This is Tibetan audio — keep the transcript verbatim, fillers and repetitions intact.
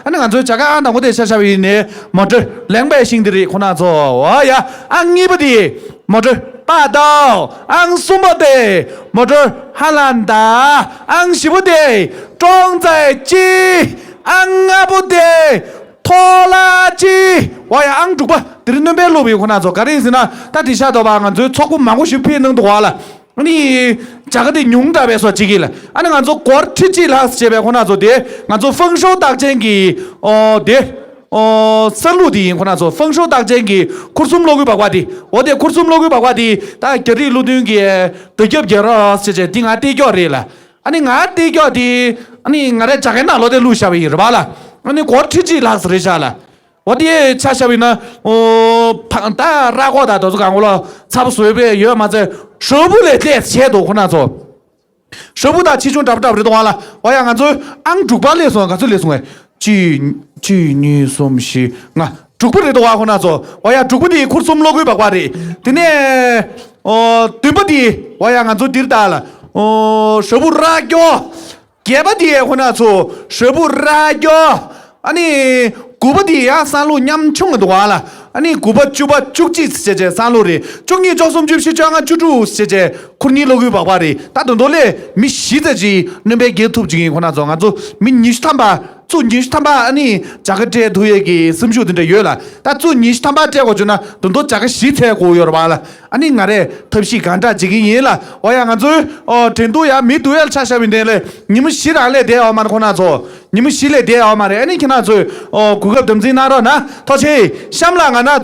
ཨ་ནི་ང་ཚོའི་བྱ་དགའ་ཨང་དང་པོ་དེ་ཆ་བཞག་པ་ཡིན་ནའི་མོ་ཊ་ལེགས་པའི་ཤིང་དེ་རེད་ཁོ་ན་ཚོ། འོ་ཡ། ཨང་གཉིས་པ་དེ་མོ་ཊ་པ་ཏའོ། ཨང་གསུམ་པ་དེ་མོ་ཊ་ཧ་ལན་ད། ཨང་བཞི་པ་དེ་ཀྲོང་ཙའི་ཅི། ཨང་ལྔ་པ་དེ་ཐོ་ལ་ཅི། འོ་ཡ། ཨང་དྲུག་པ་དེ་རིང་སྣོན་པའི་སློབ་ཡིན་ཁོ་ན་ཚོ། ག་རེ་ཡིན་ཟེར་ན་ད་དེ་ཤ་དོ་བ་ང་ཚོའི་ཚོགས་པ་མང་པོ་ཞིག་ཕེབས་གནང་འདུག་བ་ལ། ཨ་ནི་བྱ་དགའ་དེ་ཉུང་དྲགས་པའི་སོ་གཅིག་གིས་ལ། ཨ་ནི་ང་ཚོ་སྒོར་ཁྲི་གཅིག་ལྷག་བྱས་པའི་ཁོ་ན་ཚོ་དེ་ང་ཚོ་ཧྥང་ཧྲོ་རྟགས་ཅན་གྱི་ཨོ་དེ་ཨོ་ས་ལུག་དེ་ཡིན་ཁོ་ན་ཚོ། ཧྥང་ཧྲོ་རྟགས་ཅན་གྱི་ཁུར་གསུམ་གློག་སྒུལ་སྦག་སྦག་དེ། འོ་དེ་ཁུར་གསུམ་གློག་སྒུལ་སྦག་སྦག་དེ་ད་རྒྱ་རིགས་བློ་མཐུན་གྱི་དར་ཁྱབ་རྒྱལ་རབས་ཟེར་བྱས་དེ་ང་སྟེར་རྒྱུ་རེད་ལ། ཨ་ནི་ང་སྟེར་རྒྱུ་དེ་ཨ་ནི་ང་རའི་བྱ་དགའི་ནང་ལོགས་དེ་བླུགས་བཞག་པ་ཡིན་རེད་པ་ལ། ཨ་ནི་སྒོར་ཁྲི་གཅིག་ལྷག་ཙམ་རེད་བཞག་ལ། འོ་དེ་ཆ་བཞག་པ་ཡིན་ན་ཨོ་ཕ་ད་ར་ཀོ་ད་དོ་ཚོ་གང་གོ་ལ་ཚ་པོ་བཟོས་པས་ཡོད་མ་ཚད་ཧྲ་བུ་ལས་ལས་བྱས་འདུག་ཁོ་ན་ཚོ། ཧྲ་བུ་ད་ཆེ་ཆུང་འདྲ་པོ་འདྲ་པོ་རེད་འདུག་ཨ་ལ། འོ་ཡ། ང་ཚོའི་ཨང་དྲུག་པ་སླེབས་སོང་། ག་ཚོད་སླེབས་སོང་ངས། གཅིག་གཅིག་གཉིས་གསུམ་བཞི་ལྔ། དྲུག་པ་རེད་འདུག་ཨ་ཁོ་ན་ཚོ། འོ་ཡ། དྲུག་པ་དེ་ཁུར་གསུམ་གློག་སྒུལ་སྦག་སྦག་རེད། དེ་ནས་ཨོ་བདུན་པ་དེ་འོ་ཡ། ང་ཚོ་འདིར་ད་ལ་ཨོ་ཧྲ་བུ་ར་ཀྱོ། བརྒྱད་པ་དེ་ཁོ་ན་ཚོ་ཧྲ་བུ་ར་ཀྱོ། ཨ་ནི་དགུ་པ་དེ་ཡང་སང་ལུག་མཉམ་ཆུང་གི་འདུག་ཨ་ལ། ཨ་ནི་དགུ་པ་བཅུ་པ་བཅུ་གཅིག་ཟེར་བྱས་སང་ལུག་རེད། བཅུ་གཉིས་བཅུ་གསུམ་བཅུ་བཞི་བཅོ་ལྔ་བཅུ་དྲུག་ཟེར་བྱས་ཁུར་གཉིས་གློག་སྒུལ་སྦག་སྦག་རེད། ད་དོན་དོ་ལས་མི་བཞི་ཙམ་ཅིག་སྣོན་པའི་རྒྱལ་ཐུབ་ཅིག་ཡིན་ཁོ་ན་ཚོ། ང་ཚོ་མི་ཉི་ཤུ་ཐམ་པ་ཚུར་ཉི་ཤུ་ཐམ་པ་ཨ་ནི་བྱ་དགའ་སྤྲད་ཐུབ་ཡས་ཀྱི་སེམས་ཤུགས་དེ་འདྲ་ཡོད་ལ། ད་ཚུར་ཉི་ཤུ་ཐམ་པ་སྤྲད་དགོས་བྱུང་ན་དོན་དོ་བྱ་དགའ་བཞི་འཚོལ་དགོས་ཡོད་རེད་པ་ལ། ཨ་ནི་ང་རས་ཐབས་ཤེས་གང་དྲག་བྱེད་ཀྱི་ཡིན་ལ། འོ་ཡ། ང་ཚོའི་ཨོ་དྲན་གདུག་ཡ་མི་འདུག་ཡ་ཆ་བཞག་པའི་འདྲ་ལས་ཉི་མ་བཞི་རང་ལས་བསྡད་ཡོད་མ་རེད་ཁོ་ན་ཚོ། ཉི་མ་བཞི་ལས་བསྡད་ཡོད་མ་རེད། ཨ་ནི་ཁྱེད་རང་ཚོས་ཨོ་གོ་སྐབས་དམ་འཛིན་གནང་རོགས་གནང་། ཐུགས་རྗེ་ཆེ། གཤམ་ལ་ང་རང་